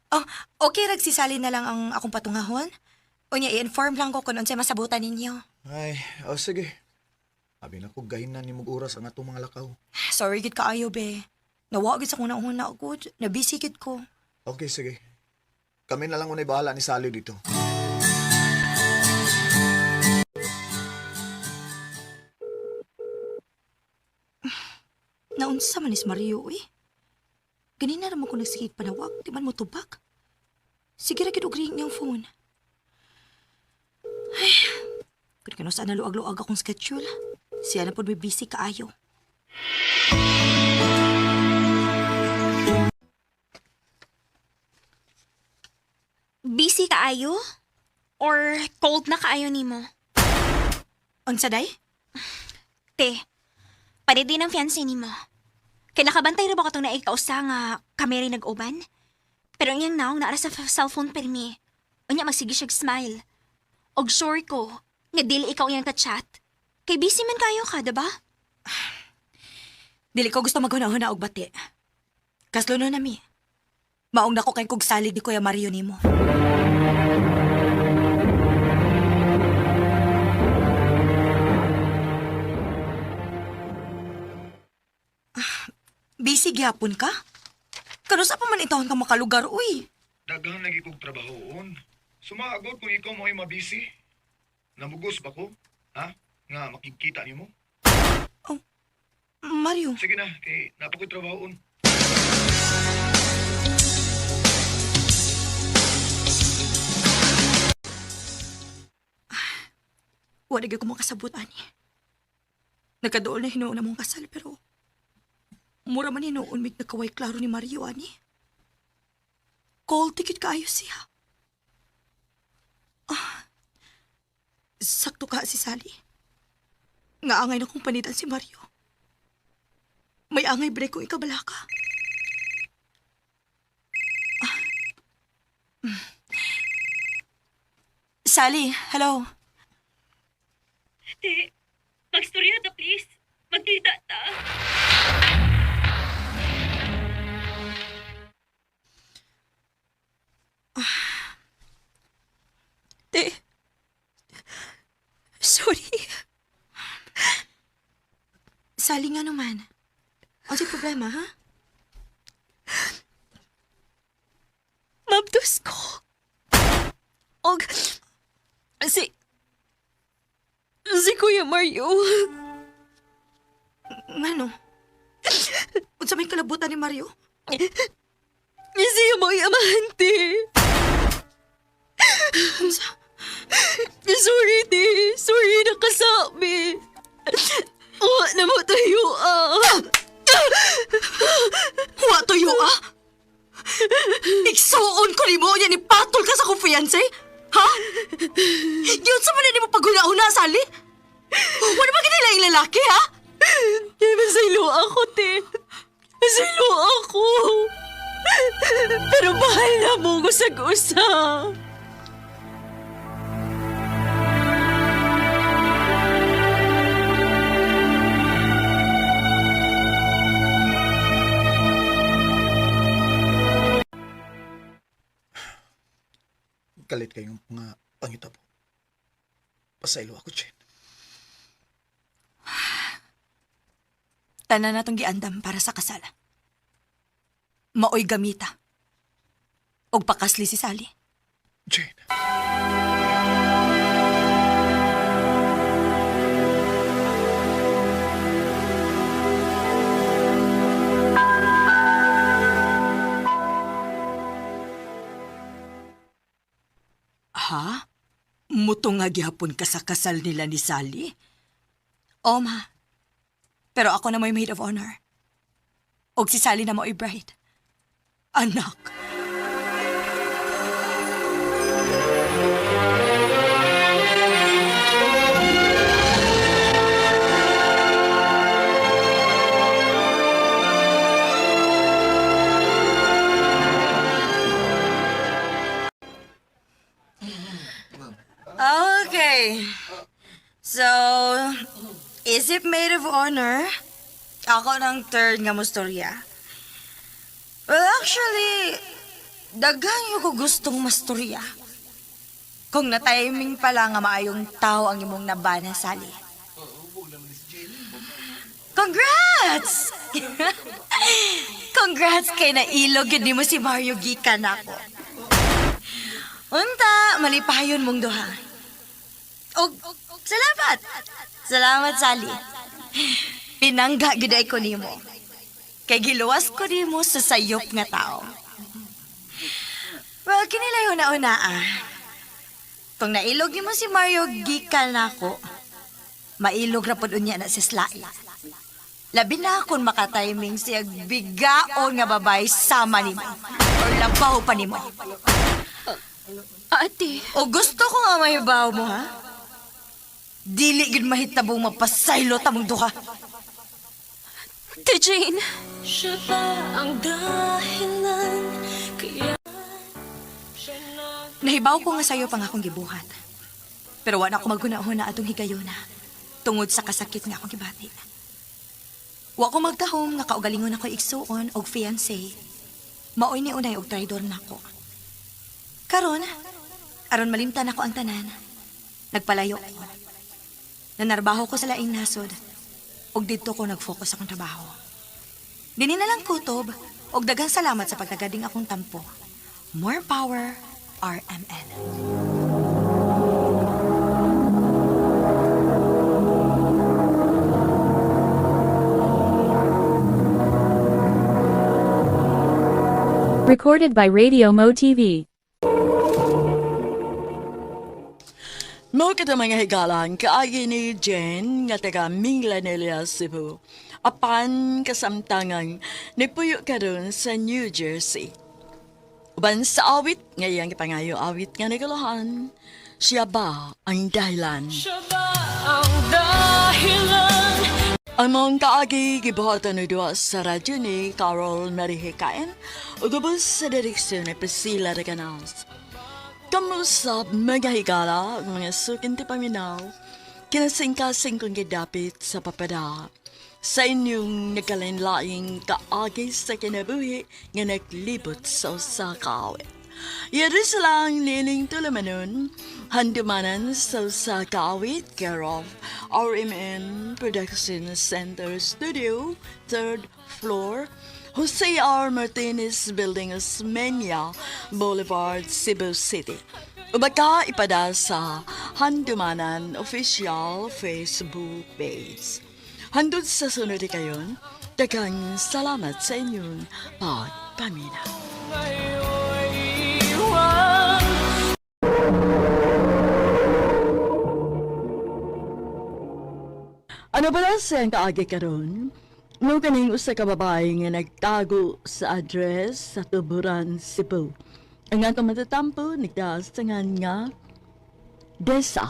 Oh, okay, ragsisali na lang ang akong patungahon. Unya, i-inform lang ko kung unsay masabutan ninyo. Ay, oh sige. Abi na ko gahin na nimog oras ang atong mga lakaw. Sorry, gid kaayo, be. Nawa gid sa kong nauna gud. Nabisi gid ko. Okay, sige. Kami na lang unay bahala ni Sally dito. Naunsa man is Mario, eh. Ganina naman ko nagsigig panawag, di man mo tubak. Sige ra gid og ring niyang phone. Ay, kun kano saan naluag-luag akong schedule. Siya na po may busy kaayo. Busy kaayo? Or cold na kaayo nimo? Unsa day? Te, pwede din ang fiancé nimo. Kay nakabantay ra ba katong naig kausa nga kami rin nag-uban? Pero ang iyang naong naara sa cellphone permi. Unya magsige siyag smile. Og sure ko nga dili ikaw iyang ka-chat. Kay busy man kayo ka, diba? Dili ko gusto maghuna-huna og bati. Kaslo na mi. Maong nako kay kog salig ni Kuya Mario nimo. Ah, busy gyapon ka? Kanusa pa man intawon ka makalugar, uy? Daghan lagi kog trabahoon. Sumaagot kung ikaw mo'y mabisi. Namugos ba ko? Ha? Nga makikita nimo? Mario. Sige na, kay napakoy trabahoon. Wala gyud ko makasabot ani. Nagkaduol na hinuon na mong kasal pero mura man hinuon mig nagkaway klaro ni Mario ani. Cold ticket kaayo siya. Ah, sakto ka si Sally. Nga angay na kong panitan si Mario. May angay break kong ikabala ka. Ah. Sally, hello. Te, magstorya ta please. Magkita ta. Te, sorry. Sally nga naman. Ano problema, ha? Mabdos ko. Og, si, si Kuya Mario. Ngano? Unsa may kalabutan ni Mario? Siya mo amante. Unsa? Sorry, te. Sorry, nakasabi. Wa na mo tayo, ah. Wa tuyo ah! Igsuon ko nimo unya ni patol ka sa akong fiancé? Ha? Yun sa man mo paghuna-huna, Sally? Wala ba kita laing lalaki, ha? Kaya masaylo ako, te. Masaylo ako. Pero mahal na mo ko sa usa. Kalit kayong mga pangitabo. Pasaylo ako, Jen. Tanan na tong giandam para sa kasal. Maoy gamita. Og pakasli si Sally. Jane. Ha? Muto nga gihapon ka sa kasal nila ni Sally? O, ma. Pero ako na mo'y maid of honor. Og si Sally na mo'y bride. Anak. Okay. So, is it maid of honor? Ako ng third nga mustorya. Well, actually, daghan yung ko gustong mastorya. Kung na-timing pala nga maayong tao ang imong nabana, Sally. Congrats! Congrats kay nailog yun nimo si Mario gikan nako. Unta, malipayon mong duha. Og, salamat! Salamat, Sally. Pinangga gid ay ko nimo. Kay giluwas ko nimo sa sayop nga tao. Well, kinilay una-una ah. Kung nailog nimo si Mario gikan nako, mailog ra pod unya na si Slai. Labi na kung makatiming siya bigaon nga babae sama nimo or labaw pa nimo. Ate. O gusto ko nga mahibaw mo, ha? Dili gid mahitabong mapasaylo tamong duha. Te Jane. Siya ba ang dahilan kaya Nahibaw ko nga sayo pang akong gibuhat. Pero wala ko maghuna-huna atong higayona tungod sa kasakit nga akong gibati. Wa ko magtahom nga kaugalingon ako igsuon og fiancé. Maoy ni unay og traidor nako. Karon, aron malimtan ako ang tanan. Nagpalayo ko. Nanarbaho ko sa laing nasod ug didto ko nag-focus akong trabaho. Dini na lang kutob og daghang salamat sa pagtagading akong tampo. More power, RMN. Recorded by Radio Mo TV. Mao kita mga higalan, kaagi ni Jen nga taga Minglanilla, Cebu. Apan kasamtangan, nipuyo karon sa New Jersey. Uban sa awit, ngayang gipangayo awit nga nagalahan, siya ba ang dahilan? Siya ba ang dahilan? Ang mong kaagi gibuhatan ni duha sa radyo ni Carol Marihikain ug ubos sa direksyon ni Priscilla Reganals. Kamusap mga higala ug mga sukin ti paminaw, kinasingkasing kong gidapit sa papada. Sa inyong nagkalain-laing kaagi sa kinabuhi nga naglibot sa usa ka awit. Yaris lang nining tulamanon, handumanan sa usa ka awit, care of RMN Production Center Studio, third floor, Jose R. Martinez Building, Osmeña Boulevard, Cebu City. Ubaka ipada sa Handumanan Official Facebook page. Handod sa sunod kayon, daghang salamat sa inyong pagpaminaw. Ngayon iwan. Kabalas ang kaagi karon. Mo kaning usa ka babae nga nagtago sa address sa Tuburan, Cebu. Ang atong matatampo nagtaas sa ngan nga Desa.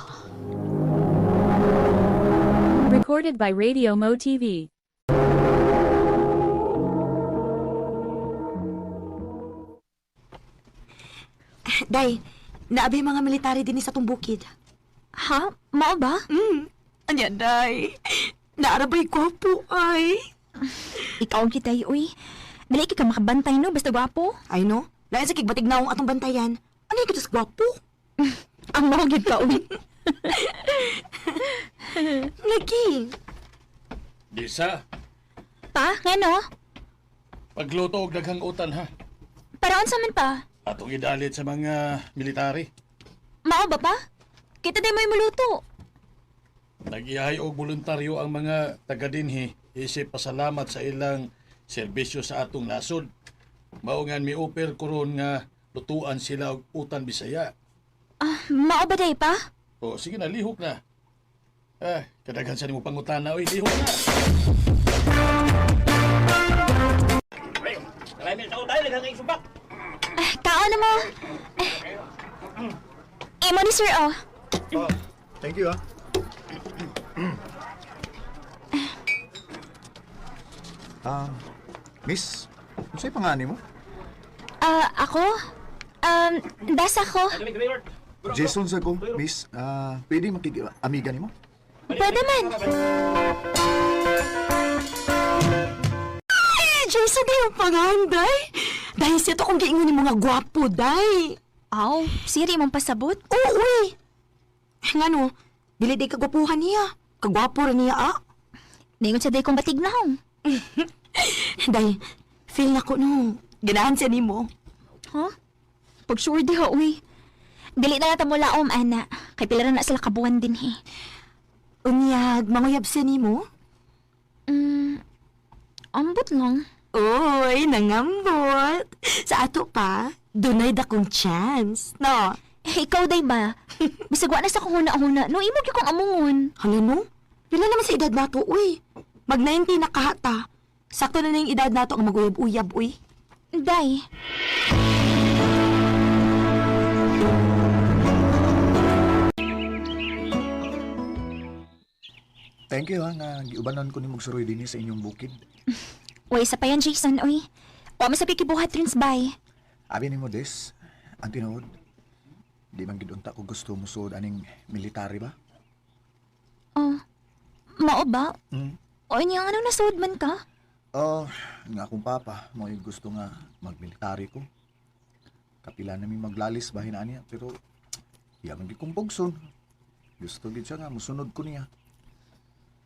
Recorded by Radio Mo TV. Day, naabi mga military din sa tong bukid. Ha? Mao ba? Anya, Day. Naarabay gwapo, ay. Ikaw ang kitay, uy. Dili ka makabantay, no? Basta gwapo. Ay, no? Lain sa kigbatig naong atong bantayan. Ano yung kitas gwapo? Ang mao gid ka, uy. Lagi. Disa, Pa, ngano? pagluto og daghang utan ha. Para unsa man pa? Atong idalit sa mga military. Mao ba pa? Kita day mo'y muluto. Nagiyahay og voluntaryo ang mga taga dinhi isip pasalamat sa ilang serbisyo sa atong nasod. Mao nga mi-offer karon nga lutuan sila og utan Bisaya. Ah, mao ba day pa? O sige na, lihok na. Eh, kadaghan sa nimo pangutana oy, lihok na. Ah, kaon na mo. Eh, imo ni sir, oh. Oh, thank you ah. Ah, miss, unsay pangani mo? Ah, ako? Das ako. Jason sa ko, miss. Ah, pwede makig-amiga nimo? Pwede man. Ay, Jason, day ang pangan, Day. Dahil siya to kung giingon ni mga gwapo, Day. Aw, siri mong pasabot. Oo, uy. Ngano, dili day kagwapuhan niya. Kagwapo rin niya, ah. Ningon sa day kong batig na hong. Day, feel na ko, no. Ganahan siya nimo. Huh? Pag sure di ho, uy. Dili na nata mo laom, ana. Kay pila ra na sila kabuan din, he. Unyag, manguyab siya nimo. Ambot lang. Uy, nangambot. Sa ato pa, dunay dakong chance. No? Eh, ikaw day ba? Bisag wa na sa kong huna-huna. No, imo gyud kong amungon. Hala no? Pila naman sa edad nato, uy. Mag 19 na kahata. Sakto na na yung edad nato ang maguyab-uyab, uy. Day, Thank you ha, nga giubanan ko ni Suroy dinhi sa inyong bukid. uy, sa pa yan, Jason, uy. Wa man sa pikibuhat rin bay. Abi nimo des, ang tinuod. Di man gid unta ko gusto musuod aning military ba? Oh, mao ba? Mm. Oy, niya nga nang nasuod man ka? Oh, nga akong papa, mo gusto nga magmilitary ko. Kapila nami maglalis bahin niya, pero iya man gid kong pugson. Gusto gid siya nga musunod ko niya.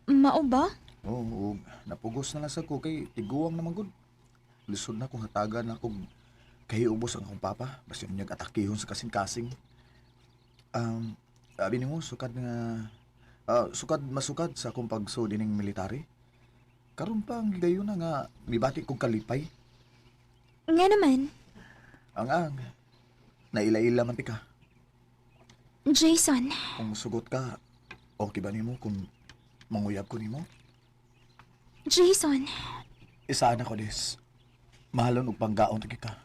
Mao ba? Oo, oh, napugos na lang sa ko kay tiguang naman gud. Lisod na kung hatagan na kung kahiubos ang akong papa, basta niyag atakihon sa kasing-kasing. Um, abi nimo sukad nga sukad masukad sa akong pagsuod ining military. Karon pa ang gigayon na nga mibati kong kalipay. Nga naman, Ang naila-ila man ti ka. Jason. Kung musugot ka, okay ba nimo kung manguyab ko nimo? Jason. Isaan ako des. Mahalon og panggaon tagi ka.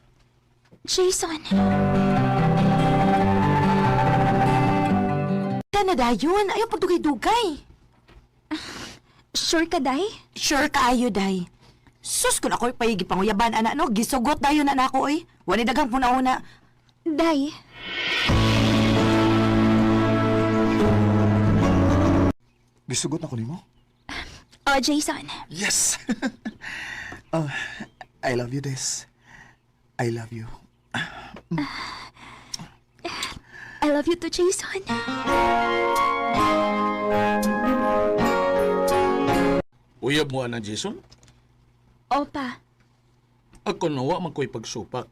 Jason. Tana dayon, ayaw pagdugay-dugay. Sure ka, Day? Sure kaayo, Day. Sus, kung ako'y paigi panguyaban, anak, no? Gisugot dayon na nako, oy. Wala dagang puna-una. Day. Gisugot na ko nimo? Oh, Jason. Yes! Oh, I love you, Des. I love you. I love you too, Jason. Uyab mo ana Jason? Opa. Ako nawa man ko'y pagsupak.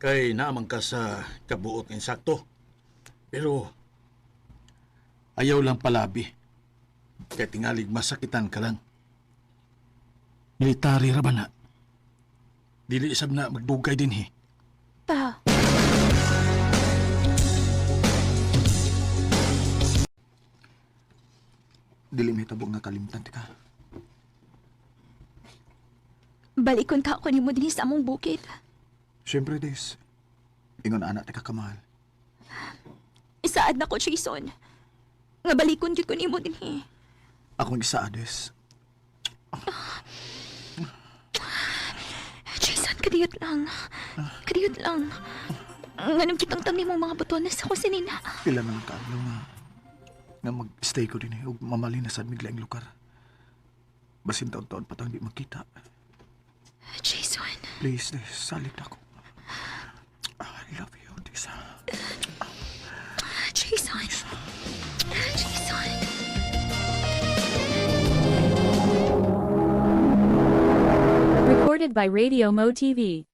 Kay naamang ka sa kabuot ng insakto. Pero ayaw lang palabi. Kay tingalig masakitan ka lang. Military ra ba na? Dili isab na magdugay din he. Pa. Dili mahitabo nga kalimtan tika. Balikon ka ako nimo dinhi sa among bukid. Siyempre, Des. Ingon anak tika kamahal. Isaad na ko, Jason. Nga balikon gyud ko nimo dinhi. Akong isaad, Des. Jason, kadiyot lang. Kadiyot lang. Nganong kitang tang nimo mga botones ako sinina. Pila na lang kaadlaw nga mag-stay ko din ug mamali na sad miglaing lugar. Basin taon-taon pa tang di magkita. Jason. Please, Des, salig na ako. I love you, Des. Jason. Jason. Recorded by Radio Mo TV.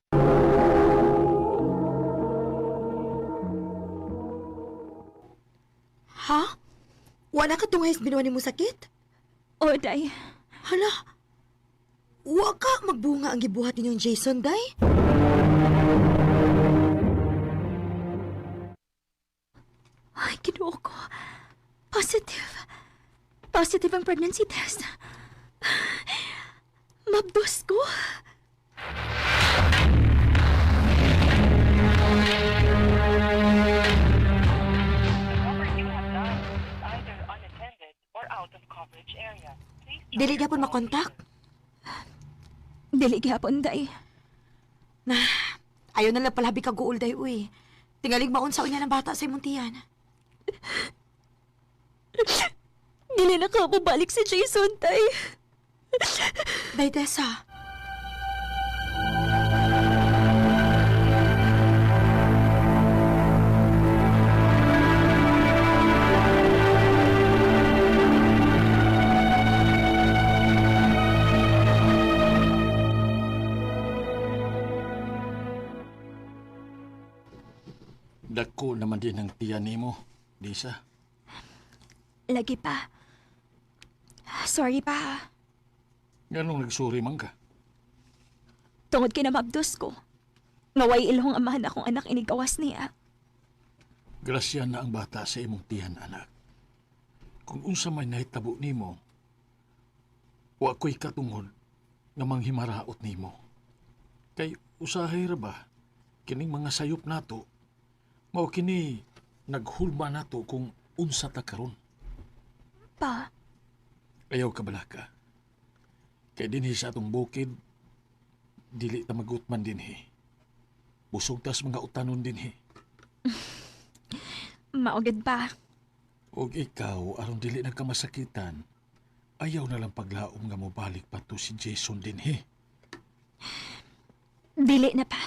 Ha? Wala ka tungay sa binuan mo sakit? O, day. Hala. Wa ka magbunga ang gibuhat ninyong Jason, day? Ay, Ginoo ko. Positive. Positive ang pregnancy test. Mabdos ko. Dili gyapon makontak? Dili gyapon, day. Na, ayaw na lang palabi ka guol, day, uy. Tingalig maunsa unya ng bata sa imong tiyan. Dili na ka balik si Jason, day. Day, Tessa. Dako naman din ang tiyan nimo, Lisa. Lagi pa. Sorry pa. Ganong nagsuri man ka? Tungod kay na mabdos ko. Ngaway ilhong amahan akong anak inigawas niya. Grasya na ang bata sa imong tiyan, anak. Kung unsa may nahitabo nimo, wa ko'y katungod nga manghimaraot nimo. Kay usahay ra ba, kining mga sayop nato, mao kini naghulma nato kung unsa ta karon. Pa. Ayaw ka balaka. Kay dinhi sa atong bukid, dili ta magutman dinhi. Busog tas mga utanon dinhi. Maugid pa. Og ikaw, aron dili na ka masakitan, ayaw na lang paglaom nga mobalik pa to si Jason dinhi. Dili na pa.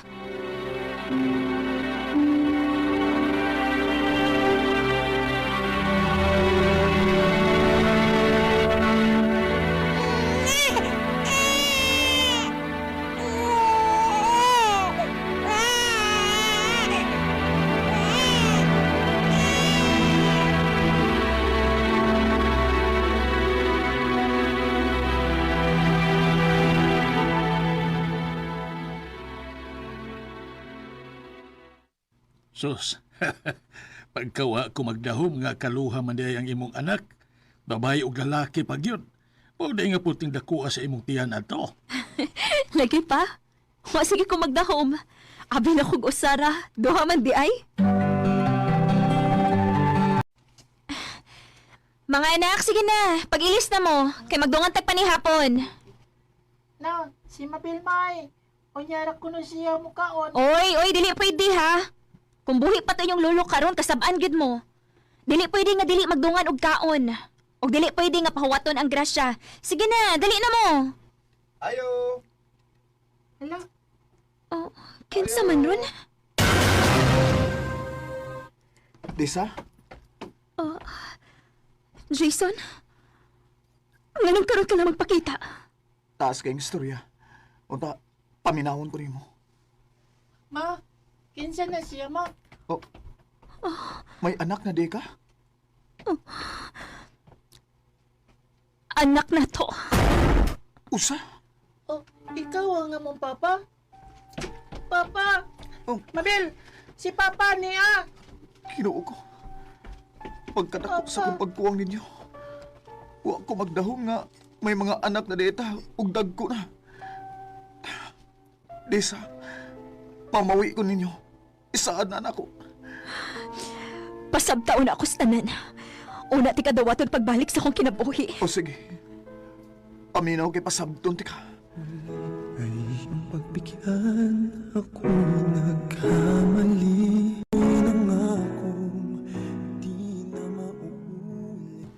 Sus, pagkawa ko magdahom nga kaluha man diay ang imong anak, babae og lalaki pag yun. Mao day nga puting dakuha sa imong tiyan ato. Lagi pa. Wa sige ko magdahom. Abi na kog usara, duha man di ay. Mga anak, sige na. Pag-ilis na mo. Kay magdungan tag panihapon. Na, si Mapilmay. Unyara kuno siya mukaon. Oy, oy, dili pwede ha. Kung buhi pa to inyong lolo karon, kasab-an gid mo. Dili pwede nga dili magdungan og kaon. Og dili pwede nga pahuwaton ang grasya. Sige na, dali na mo. Ayo. Hala. Oh, kinsa man ron? Disa? Oh, Jason? Nganong karon ka na magpakita? Taas kayong istorya. Unta, paminawon ko nimo. Ma, kinsa na siya, ma? Oh. May anak na di ka? Oh. Anak na to. Usa? Oh, ikaw ang among papa? Papa! Oh. Mabel, si papa niya! Ginoo ko. Pagkadako sa akong pagkuwang ninyo. Wa ko magdahom nga may mga anak na dita ug dagko na. Disa, pamawi ko ninyo. Isaad na nako. Pasabtaon na ako sa tanan. Una ti kadawaton pagbalik sa akong kinabuhi. O sige. Paminaw kay pasabton ti ka. Pagbigyan ako nagkamali. Nangakong di na mauulit.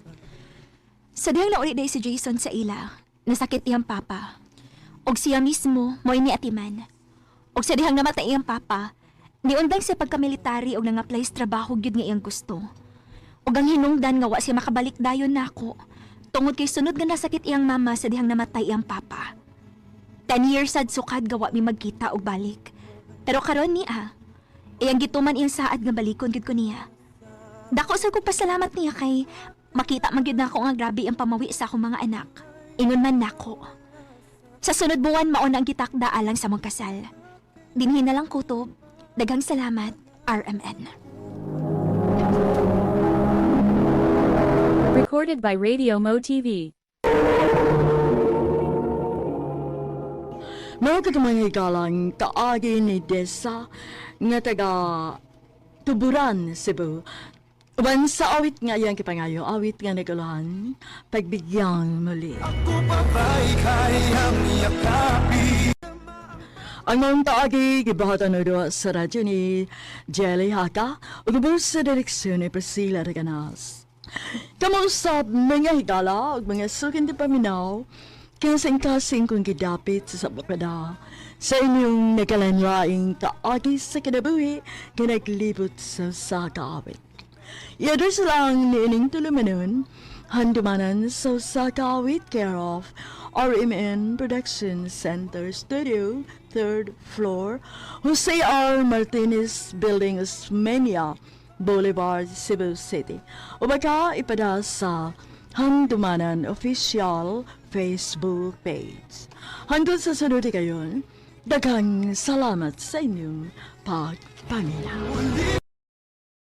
Sa dihang nauli day si Jason sa ila, nasakit iyang papa. Og siya mismo, mo'y ni atiman. Og sa dihang namatay iyang papa, niundang siya pagkamilitary og nang-apply sa trabaho gyud nga iyang gusto. Og ang hinungdan nga wa siya makabalik dayon nako, tungod kay sunod nga nasakit iyang mama sa dihang namatay iyang papa. 10 years sad sukad gawa mi magkita og balik. Pero karon niya, iyang gituman iyang saad nga balikon gyud ko niya. Dako sa kong pasalamat niya kay makita man gyud nako nga grabe ang pamawi sa akong mga anak. Ingon man nako. Sa sunod buwan mao na ang gitakda alang sa mong kasal. Dinhi na lang kutob. Daghang salamat, RMN. Recorded by Radio Mo TV. Mao ka mga higalang kaagi ni Desa nga taga Tuburan, Cebu. Uban sa awit nga iyang kipangayo, awit nga naguluhan, Pagbigyang Muli. Ba'y kayang yakapin? Ang maong kaagi, gibuhatan na doon sa radyo ni Jelly Haka, ug sa direksyon ni Priscilla Reganas. Kamausap mga higala ug mga sukin di paminaw, kasing-kasing kong gidapit sa sabakada sa inyong nagalanlaing kaagi sa kinabuhi nga naglibot sa sakaawit. I-address lang ni ining tulumanon, Handumanan sa Sakaawit, care of RMN Production Center Studio, third floor, Jose R. Martinez Building, Osmeña Boulevard, Cebu City. O baka ipada sa Handumanan Official Facebook page. Hanggang sa sunod kayon, daghang salamat sa inyong pagpaminaw.